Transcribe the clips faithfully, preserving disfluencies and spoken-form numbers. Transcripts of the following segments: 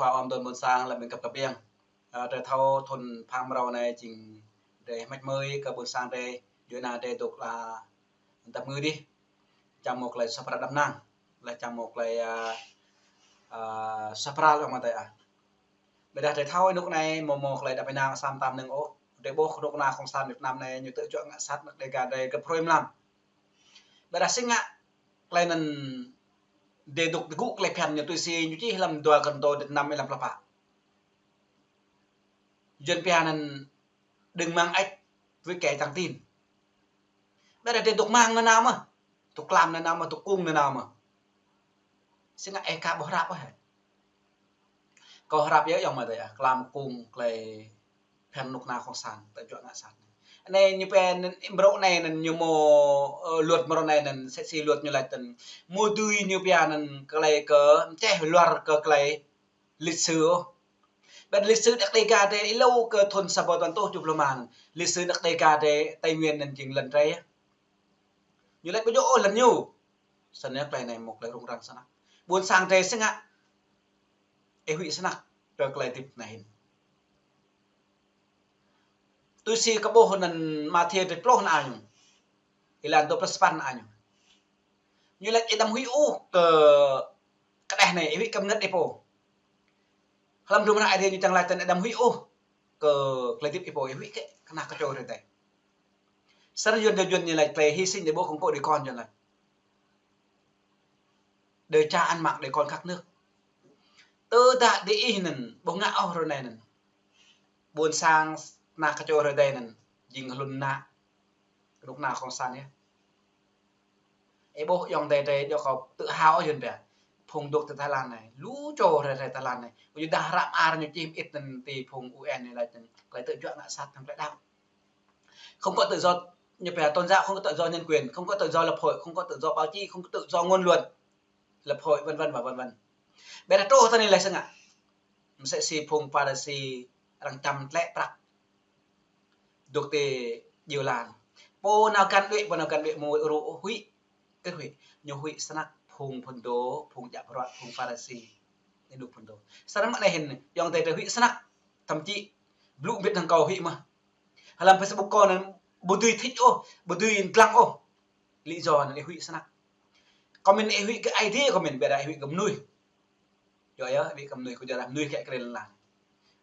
Ơ, ôm tơn ƀôn sang lăm ƀing găp kơ ƀing. Ơ, drơi thâo thŭn phang mrâo anai jing drơi hmâč mơi kơ ƀôn sang drơi, djuai ania drơi dŏ la tap ngư dih. Čang mơ̆ tơlơi suaih pral đăp năng. Laih čang mơ̆ tơlơi, ơ, ơ, suaih pral lăng mơ̆ tơi ah. Ƀiădah drơi thâo anŭk anai mơ̆ mơ̆ tơlơi đăp ƀơi anăp sa mơtam năng ôh. Drơi ƀuh kơnuk kơna Kông San Việt Nam anai ñu tŭ juă ngă sat anăk Đêga drơi găp hrơi mlam. Ƀiădah si ngă tơlơi anŭn drơi dŏ tơgŭ tơlơi phiăn ñu tui si ñu čih lăm dua Kôrintô dêt năm ih lăm pluh pă. Yuan pia anŭn đừng mang ếch với kẻ chẳng tin. Ƀiădah drơi dŏ mang nanao mơ̆, dŏ klam nanao mơ̆, dŏ kung nanao mơ̆. Si ngă ih ka ƀuh hrăp ôh hă. Kâo hrăp yơh yŏng mơ̆ tơi ah, klam kung tơlơi phiăn kơnuk kơna Kông San, tŭ juă ngă sat. Anai ñu pia anŭn mrâo anai anŭn ñu mơ̆, ơ, luật mrâo anai anŭn, sĕ si luật ñu laĭ tơn. Mơ̆ dưi ñu pia anŭn tơlơi kơ, čeh luar kơ tơlơi lịch sử ôh. Ƀiădah lịch sử anăk Đêga drơi hlâo kơ thŭn sa rơbâo tơpăn rơtuh tơjuh pluh rơma anŭn. Lịch sử anăk Đêga drơi Tây Nguyên anŭn jing lŏn drơi. Ñu laĭ ƀu djơ̆ ôh lŏn ñu. Snăn yơh tơlơi anai mơ̆ tơlơi rŭng răng snăk. Ƀôn sang drơi si ngă ih huĭ snăk kơ tơlơi hơdip anai hĭn. Tui si kơ ƀuh anŭn Mathiơ drơi pluh anŭn ñu. Êlan dua pluh sapăn anŭn ñu. Ñu laĭ ih đăm huĭ ôh kơ kơđeh anai, ih huĭ kơ mơngăt ih pô. Hlăm hdruôm hră Aê Diê ñu čang laĭ tơn ih đăm huĭ ôh kơ tơlơi hơdip ih pô, ih huĭ kơ kơna kơčô drơi tơi. Snăn Yuan, Yuan ñu laĭ tơlơi hy sinh để bố không có đứa con Yuan laĭ. Để cha ăn mạng để con khát nước. Tơdah diih anŭn ƀu ngă ôh ră anai anŭn, ƀôn sang kơna kơčô drơi tơi anŭn jing hlŭn ană kơnuk kơna Kông San yơh. Ih ƀuh yŏng tơi drơi djŏ kâo tự hào ôh Yuan pia. Phung dŏ tơ Thái Lan anai, lu čô drơi drơi Thái Lan anai. Ƀu djơ̆ dah hră mơar ñu čih mơit anŭn ti phung U N anai laĭ anŭn tơlơi tŭ juă ngă sat hăng tơlơi đăo. Không có tự do, ñu pia tôn giáo, không có tự do nhân quyền, không có tự do lập hội, không có tự do báo chí, không có tự do ngôn luận, lập hội, vân vân và vân vân. Ƀiădah truh tơ anai laih si ngă. Mơsĕ si phung Pharisi arăng čăm tlĕ prăk dŏ ti djuai lan. Pô nao găn đuaĭ, pô nao găn đuaĭ mơ̆ rŭ huĭ. Kơ huĭ, ñu huĭ snăk phung phŭn dô, phung djă bruă, phung Pharisi. Anai dŏ phŭn dô. Snăn mơ̆ng anai hĭn, yŏng tơi drơi huĭ snăk. Thậm chí, blŭ mbĭt hăng kâo huĭ mơ̆n. Hlăm Facebook kâo anŭn ƀu dưi thích ôh, ƀu dưi dlăng ôh. Lý do anŭn ih huĭ snăk. Kâo mĭn ih huĭ kơ Aê Diê kâo mĭn, ƀiădah ih huĭ kơ mơnuih. Yua yơh, ih huĭ kơ mơnuih, kơ jơlah mơnuih kĕ krel lan.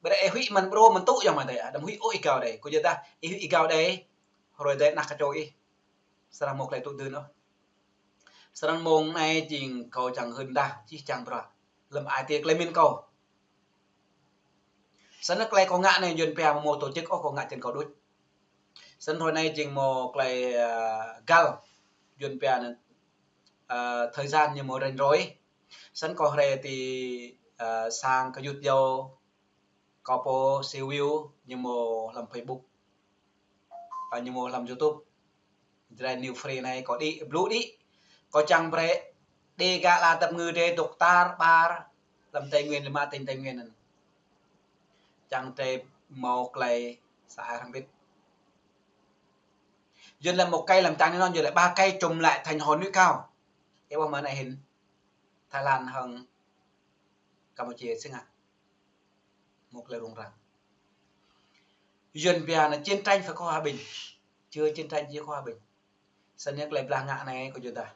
Ƀiădah ih huĭ mơ̆n brô mơ̆n tŭ yŏng mơ̆ tơi ah, đăm huĭ ôh ih gao đơi. Kơ jơlah ih huĭ ih gao đơi, hrơi tơi anăk kơčô ih. Snăn mơ̆ tơlơi tŭ dưn ôh. Snăn mơ̆ng anai jing kâo čang hưn dah, čih čang bruă. Lăm ai tiê tơlơi mĭn kâo. Snăn tơlơi kâo ngă anai Yuan pia mơ̆ mơ̆ tổ chức ôh, kâo ngă čen kâo đôč. Snăn hrơi anai jing mơ̆ tơlơi, ơ, găl Yuan pia anŭn, ơ, thời gian ñu mơ̆ ranh rơi. Snăn kâo rai ti, ơ, sang kơyut yâo kâo pô Siu Wiu ñu mơ̆ hlăm Facebook. Ơ, ñu mơ̆ hlăm YouTube. Jrai New Free anai kâo đĭ, blŭ đĭ. Kâo čang brơi Đêga ala tap ngư drơi dŏ tar ƀar lăm Tây Nguyên, lima tỉnh Tây Nguyên anŭn. Čang drơi mơ̆ tơlơi sa ai hrăm bit. Yuan laĭ một cây làm tan nên non, Yuan laĭ ba cây trùm lại thành hòn núi cao. Ih ƀuh mơ̆ anai hĭn Thái Lan hăng Campuchia si ngă. Mơ̆ tơlơi rŭng răng. Yuan pia anŭn chiến tranh phải có hòa bình. Chưa chiến tranh chưa có hòa bình. Snăn yơh tơlơi blah ngă anai kơ jơdah.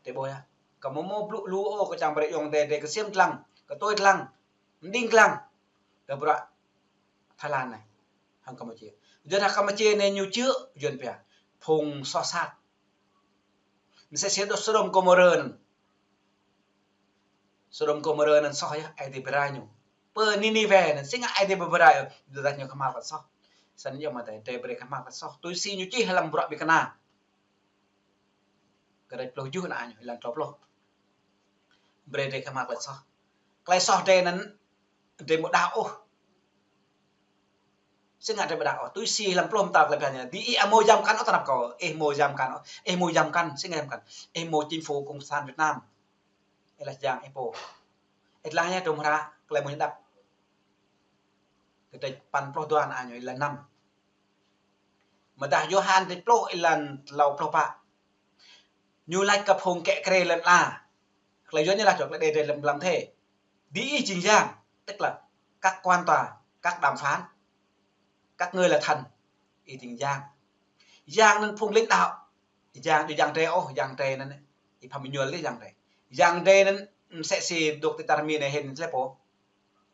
Tơ ƀuh yơh. Kâo mơ̆ mơ̆ blŭ lu ôh, kâo čang brơi yŏng tơi drơi kơsiam dlăng, kơtui dlăng, mđing dlăng kơ bruă Thái Lan anai hăng Campuchia. Jơdah Campuchia anai ñu čư̆ Yuan pia phung soh sat. Mơsĕ si dŏ Sôđôm Gômôrơ anŭn. Sôđôm Gômôrơ anŭn soh yơh, Aê Diê bơrai ñu. Pơ Ninive anŭn, si ngă Aê Diê bơrai, jơdah ñu kơhma̱l kơ soh. Snăn yơh mơ̆ tơi, drơi brơi kơhma̱l kơ soh. Tui si ñu čih hlăm bruă ƀing kơna. Kơ drơi pluh tơjuh anŭn ñu, êlan dua pluh. Brơi drơi kơhma̱l kơ soh. Tơlơi soh drơi anŭn, drơi mơ̆ đaŏ ôh. Si ngă drơi ƀu đaŏ ôh. Tui si hlăm pluh mơta tơlơi phiăn ñu. Diih ăt mơ̆ yăm kăn ôh tơnap kâo. Ih mơ̆ yăm kăn ôh. Ih mơ̆ yăm kăn. Si ngă yăm kăn. Ih mơ̆ chính phủ Cộng sản Việt Nam. Ih laĭ jang ih pô. Ih lăng ñu hdruôm hră tơlơi mơ̆ ñu đăp. Kơ drơi păn pluh dua anŭn ñu êlan năm. Mơ̆ dah Yôhan drơi pluh êlan klâo pluh pă. Ñu laĭ kơ phung kĕ krê lŏn ala. Tơlơi Yuan ñu laĭ čŏk lĕ đe drơi lăm lăm thê. Diih jing yang. Tức là các quan tòa, các đàm phán, các người là thần, ih jing yang. Yang anŭn phung lãnh đạo, yang, yang drei ôh, yang drei anŭn, ih pơmĭn ñu lĕ yang drei. Yang drei anŭn, msĕ si dŏ ti čar Mi anai hĭn lĕ pô.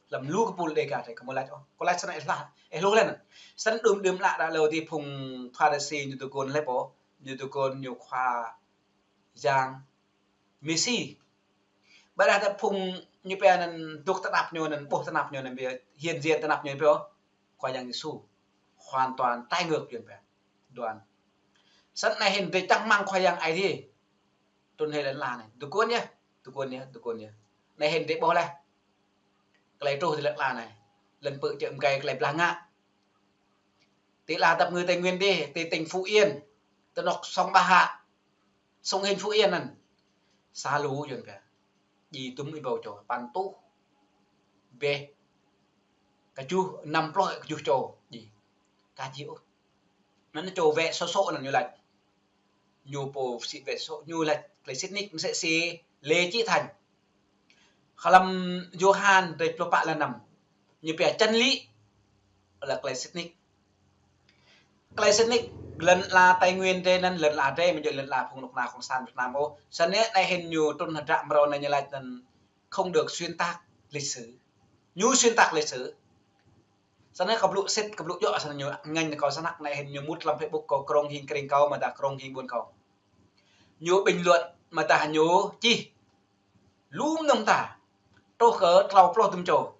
Lăm lu kơpul Dega drei kơ mơ̆ lač ôh. Kơ lač snăn ih hluh, ih hluh lĕ anŭn. Snăn đưm đưm lă đă lơ ti phung Pharisi ñu tơguan lĕ pô. Ñu tơguan ñu khua yang Mêsi. Ƀiădah ta phung ñu pia anŭn dŏ tơnap ñu anŭn, ƀuh tơnap ñu anŭn, pia hiện diện tơnap ñu pia khua yang Yêsu. Hoàn toàn trái ngược Yuan pia. Đuan. Snăn anai hĭn drei čang rơmang khua yang Aê Diê. Trŭn hĭ lŏn ala anai. Tơguan yơh, tơguan yơh, tơguan yơh. Anai hĭn drei ƀuh leh. Tơlơi truh ti lŏn ala anai. Lŏn pơ̆ čơ̆ mơgai tơlơi blah ngă. Ti ala dap ngư Tây Nguyên dih, ti tỉnh Phú Yên. Ti anŏ Sông Ba Hạ. Sông Hinh Phú Yên anŭn. Sa lu Yuan pia. Djai dŭm êbâo čô, păn rơtuh bĕ. Kơjuh, năm pluh kơjuh čô. Djai. Ka djai ôh. Anŭn čô wĕ sô sô anŭn ñu lač. Ñu pô sĭ wĕ sô, ñu lač tơlơi sĭt nik msĕ si Lê Chí Thanh. Hlăm Yôhan dêh pluh pă lăn năm. Ñu pia chân lý là tơlơi sĭt nik. Tơlơi sĭt nik, lŏn ala Tây Nguyên drei anŭn, lŏn ala drei, mơ̆ djơ̆ lŏn ala phung nŭk na cộng sản Việt Nam ôh. Snăn anai hĭn ñu trŭn hơdră mrâo anai ñu lač anŭn không được xuyên tạc lịch sử. Ñu xuyên tạc lịch sử. Snăn kơ blŭ sĭt, kơ blŭ djŏ, snăn ñu ngăn kâo snăk anai hĭn ñu mŭt lăm Facebook kâo, krông hing kring kâo, mơ̆ dah krông hing ƀuôn kâo. Ñu bình luận, mơ̆ dah ñu čih. Lu mơnơ̆ng ta. Truh kơ klâo pluh dŭm čô.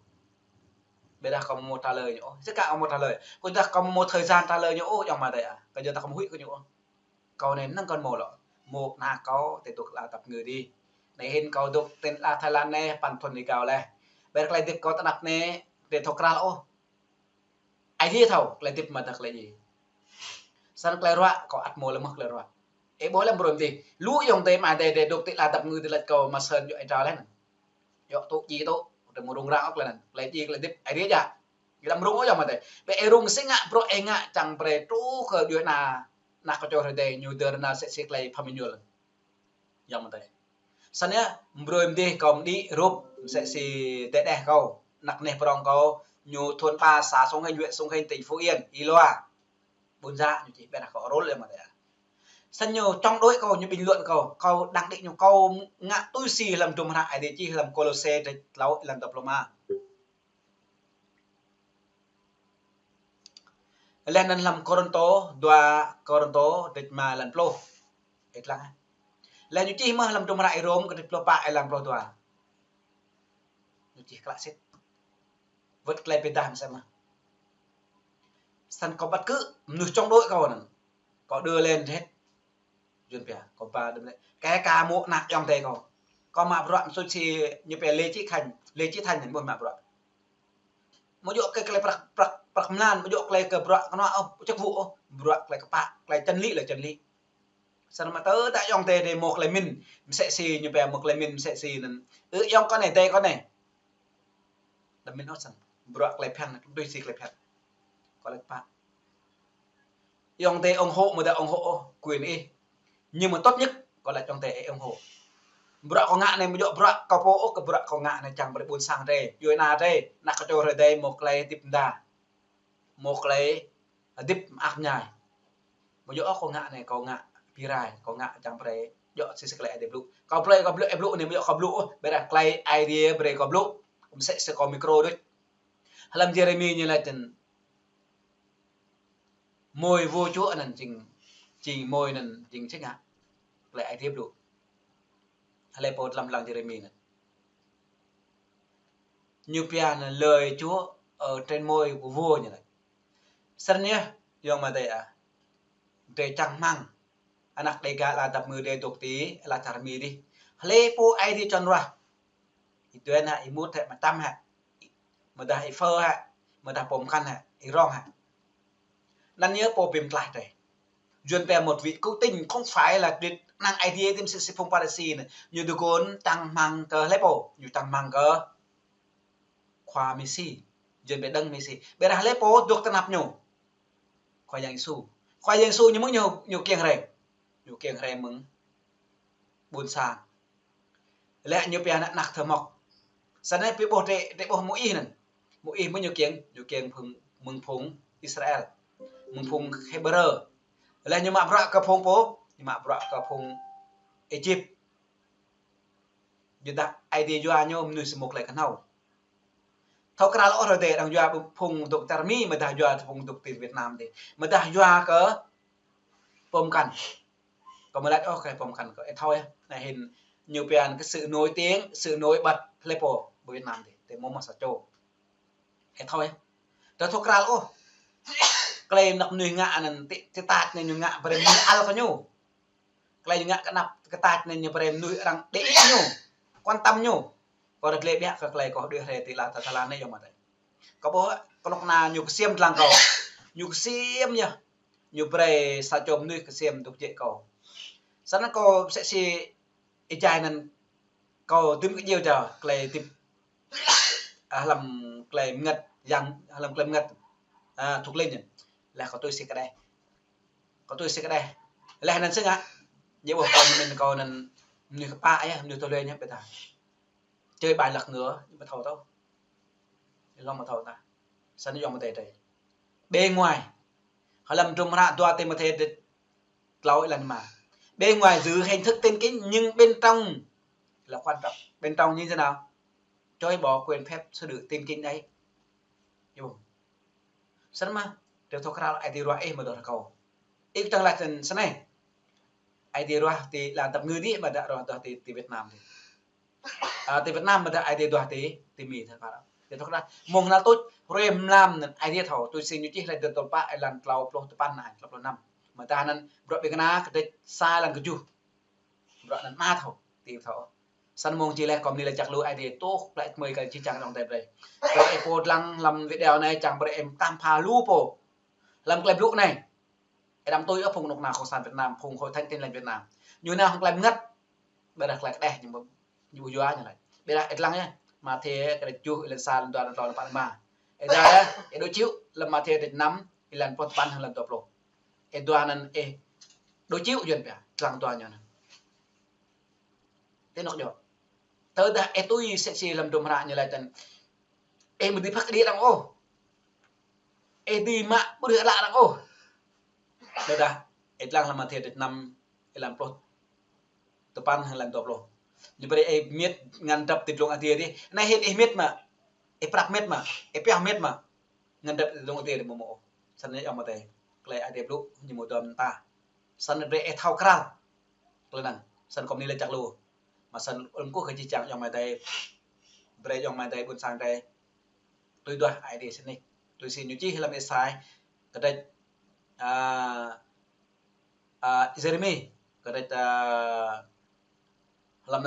Ƀiădah kâo mơ̆ mâo trả lời ñu ôh. Sĭt kơ kâo mâo trả lời. Kơ dah kâo mâo thời gian trả lời ñu ôh, ayŏng amai adơi ah. Kơ yua dah kâo mâo huĭ kơ ñu ôh. Kâo anai năng kâo mâo lŏ. Mâo ană kâo, tơ dŏ ala dap ngư dih. Anai hĭn kâo dŏ ti ala Thái Lan anai, păn thŭn rơgao leh. Ƀiădah tơlơi hơdip kâo tơnap anai, drei thâo krăn ôh. Aê Diê thâo, tơlơi hơdip mơ̆ dah tơlơi djai. Snăn tơlơi ruă, kâo ăt mâo lĕ mơ̆ tơlơi ruă. Ih ƀuh lĕ mrâo mơ̆n dih. Lu ayŏng adơi amai adơi, drei dŏ ti ala dap ngư dih lač kâo mă sơ̆n yua ih trao leh anŭn. Yua tŭ djai tŭ, drei mâo rŭng răng ôh leh anŭn. Tơlơi djai tơlơi hơdip, Aê Diê djă. Ih lăm rŭng ôh ayŏng amai adơi. Bĕ ih rŭng si ngă bruă ih ngă čang brơi truh kơ djuai ană, ană kơčô hrơi adai ñu dơ̆r ană msĕ si tơlơi pơmĭn ñu lĕ. Ayŏng amai adơi. Snăn yơh, mrâo mơ̆n dih kâo mơ̆ đĭ rup msĕ si dêh dêh kâo, ană neh prŏng kâo, ñu thôn ba xã Sông Hinh, huyện Sông Hinh, tỉnh Phú Yên, Y Loa. Ƀuôn Za ñu čih ƀiădah kâo rôl ayŏng amai adơi. Snăn ñu chống đối kâo, ñu bình luận kâo, kâo đăng đĭ ñu, kâo ngă tui si hlăm hdruôm hră Aê Diê čih hlăm Kôlôse dêh tlâo lăn dua pluh rơma. Leh anŭn hlăm Kôrintô, dua Kôrintô, dêh rơma lăn pluh. Ih lăng ah. Leh ñu čih mơ̆ hlăm hdruôm hră Y Rôm, kơ dêh pluh pă, ih lăng pluh dua. Ñu čih klă sĭt. Wơ̆t tơlơi pơdah mơ̆ samơ̆. Snăn kâo ƀăt kơ mơnuih chống đối kâo anŭn. Kâo đơ leh anŭn hĭ. Yuan pia, kâo ba đơ leh. Kơ ka mâo ană ayŏng adơi kâo. Kâo mă bruă msŭt si ñu pia Lê Chí Khanh, Lê Chí Thanh anŭn ƀuh mă bruă. Mơ̆ djŏ kơ tơlơi prăk, prăk, prăk mlan, mơ̆ djŏ tơlơi kơ bruă kơnua ôh, chức vụ ôh, bruă tơlơi kơpă, tơlơi chân lý là chân lý. Snăn mơ̆ tơdah ayŏng adơi drei mâo tơlơi mĭn, msĕ si ñu pia mâo tơlơi mĭn, msĕ si anŭn. Ơ ayŏng kâo anai, adơi kâo anai. Đăm mĭn ôh snăn. Bruă tơlơi phiăn, tui si tơlơi phiăn. Kâo lač pă. Ayŏng adơi ủng hộ mơ̆ dah ủng hộ ôh, quyền ih. Nhưng mà tốt nhất, kâo lač ayŏng adơi ih ủng hộ. Bruă kâo ngă anai mơ̆ djŏ bruă kâo pô ôh, kơ bruă kâo ngă anai čang brơi ƀuôn sang drei, djuai ană drei, ană kơčô hrơi adai mâo tơlơi hơdip mơda. Mâo tơlơi hơdip mơak mơñai. Mơ̆ djŏ ôh kâo ngă anai, kâo ngă bi rai, kâo ngă čang brơi djŏ si si tơlơi Aê Diê blŭ. Kâo blŭ, kâo blŭ, ih blŭ anai mơ̆ djŏ kâo blŭ ôh, ƀiădah tơlơi Aê Diê brơi kâo blŭ. Msĕ si kâo micro đôč. Hlăm Yêrêmi ñu lač anŭn. Môi vua chúa anŭn jing, jing môi anŭn jing čih ngă. Tơlơi Aê Diê blŭ. Hlơi pô hlăm lăng Yêrêmi anŭn. Ñu pia anŭn lời Chúa ở trên môi của vua ñu lač. Snăn yơh, ayŏng amai adơi ah. Drei čang rơmang. Ană Dêga ala dap ngư drei dŏ ti ala čar Mi dih. Hlơi pô Aê Diê čŏng ruah. Ih duen hă, ih mŭt hă, mă čăm hă. Mơ̆ dah ih phơ hă, mơ̆ dah pô mơkăn hă, ih rong hă. Anăn yơh pô bi mtlaih drei. Yuan pia một vị cứu tinh không phải là đĭ năng Aê Diê tơm si si phung Pharisi anai. Ñu tơguan čang rơmang kơ hlơi pô, ñu čang rơmang kơ Khua Mêsi. Yuan pia Đấng Mêsi. Ƀiădah hlơi pô dŏ tơnap ñu. Khua Yang Yêsu. Khua Yang Yêsu ñu mơ̆ng ñu, ñu kiăng rai. Ñu kiăng rai mơ̆ng ƀuôn sang. Lĕ ñu pia ană, ană thơ mŏk. Sa anai ƀu ƀuh tĕ, tĕ ƀuh Môis anŭn. Môis mơ̆ ñu kiăng, ñu kiăng phung, mơ̆ng phung Israel. Mơ̆ng phung Hêbrơ. Laih ñu mă bruă kơ phung pô, ñu mă bruă kơ phung Êjip. Yua dah Aê Diê yua ñu mơnuih samơ̆ klei kơhnâo. Thâo krăn ôh ră anai đang yua phung dŏ čar Mi, mơdah yua phung dŏ ti Việt Nam tĕ. Mơdah yua kơ pơm kăn. Kâo mơ̆ laĭ ôh kơ pơm kăn kâo. Ơ thâo yơh. Anai hĭn ñu pia kơ sự nổi tiếng, sự nổi bật hlơi pô ƀơi Việt Nam tĕ. Tĕ mơ̆ mă sa čô. Ơ thâo yơh. Tơ thâo krăn ôh. Klei anăp mơnuih ngă anŭn tĕ, tĕ tač anai ñu ngă brơi mơnuih ăl kơ ñu. Klei ñu ngă kơ anăp kơ tač anai ñu brơi mơnuih arăng để ý ñu, quan tâm ñu. Kâo ră glĕ biă kơ klei kâo đuaĭ hrơi ti la ta tha la anai yơh mơ̆ tĕ. Kâo ƀuh kơnuk kơna ñu kơsiam lăng kâo. Ñu kơsiam yơh. Ñu brơi sa čô mơnuih kơsiam dŏ jĕ kâo. Sa anai kâo msĕ si êjai anŭn kâo tŭ kơ djơ̆ jao klei tip, ah, hlăm klei bơngăt, yang hlăm klei bơngăt, ah, thŭk lĕ ñu. Laih kâo tui si kơđeh. Kâo tui si kơđeh. Laih anŭn sĭt ngă. Ñu ƀuh kâo ñu mĭn kâo anŭn mơnuih kơpă yơh, mơnuih tơlơi ñu ƀĕ ta. Čơi ƀai lăk ngơ, ñu ƀu thâo tơ. Lŏm ƀu thâo ta. Sa anai yơh mơ̆ tĕ tĕ. Bề ngoài. Hlăm hơdrôm hră dua Timôthê đĕt tlâo êlan rơma. Bên ngoài giữ hình thức tín kính nhưng bên trong là quan trọng. Bên trong như thế nào? Chối bỏ quyền phép sự tín kính đấy. Yơh. Sa anai mơ̆, tơ thâo krăn Aê Diê ruah ih mơ̆ dŏ rơkâo. Ih kơtang laĭ tơ̆n sa anai. Aê Diê ruah ti la dăp ngư dih mơ̆ dah ruah dŏ ti, ti Việt Nam dih. Ah, ti Việt Nam mơ̆ dah Aê Diê ruah ti, ti Mi thâo krăn. Tơ thâo krăn. Mơ̆ng hnal tuč, hrơi mlam anŭn Aê Diê thâo, tui si ñu čih laih tơl tơl pă êlan tlâo pluh tơpăn anai, tlâo pluh năm. Mơ̆ dah anŭn bruă ƀing kơna kơdrêč sa êlan kơjuh. Bruă anŭn mă thâo, ti thâo. Sa anai mơ̆ng čih laih kâo mơni laĭ čăk lu Aê Diê tuh, plĕ mơi kơ jih jang ayŏng adơi brơi. Brơi ih pô lăng hlăm video anai čang brơi ih tam pha lu pô. Hlăm klei blŭ anai. Ih đăm tui ôh phung kơnuk kơna Cộng sản Việt Nam, phung Hội Thánh Tin Lành Việt Nam. Ñu nao hăng klei bơngăt. Ƀiădah klei kơđeh ñu ƀu, ñu ƀu yua ñu laĭ. Ƀiădah ih lăng yơh. Mathiơ kơdrêč tơjuh, êlan sa, êlan dua, êlan tlâo, êlan pă, êlan rơma. Ih dah yơh, ih đôč čih, hlăm Mathiơ kơdrêč năm, êlan pluh tơpăn, êlan dua pluh. Ih dua anŭn ih đôč čih yuan pia, lăng dua ñu anŭn. Tơ anŏ djơ̆. Tơdah ih tui msĕ si hlăm hơdrôm hră ñu laĭ tơ̆n. Ih mơ̆ dưi phat kơđi arăng ôh. Ih dưi mă ƀrư̆ ală arăng ôh. Tơdah ih lăng hlăm Mathiơ kơdrêč năm êlan pluh tơpăn hăng êlan dua pluh. Ñu brơi ih mĭt ngăn drăp ti dlông adiê dih. Anai hĭn ih mĭt mơ̆. Ih prăp mĭt mơ̆. Ih pioh mĭt mơ̆. Ngăn drăp ti dlông adiê dih mơ̆ mơ̆. Sa anai yơh mơ̆ tĕ. Klei Aê Diê blŭ ñu mơ̆ dŏ mơta. Sa anai brơi ih thâo krăn. Klei anŭn. Sa anai kâo mơni laĭ čăk lu. Mă sa anai ƀuh kơ jih jang ayŏng amai adơi. Brơi ayŏng amai adơi ƀuôn sang adơi. Tui duah Aê Diê sĭt nik. Tui si ñu čih hlăm Êsai. Kơdrêč, ah, ah, Yêrêmi. Kơdrêč, ah, hlăm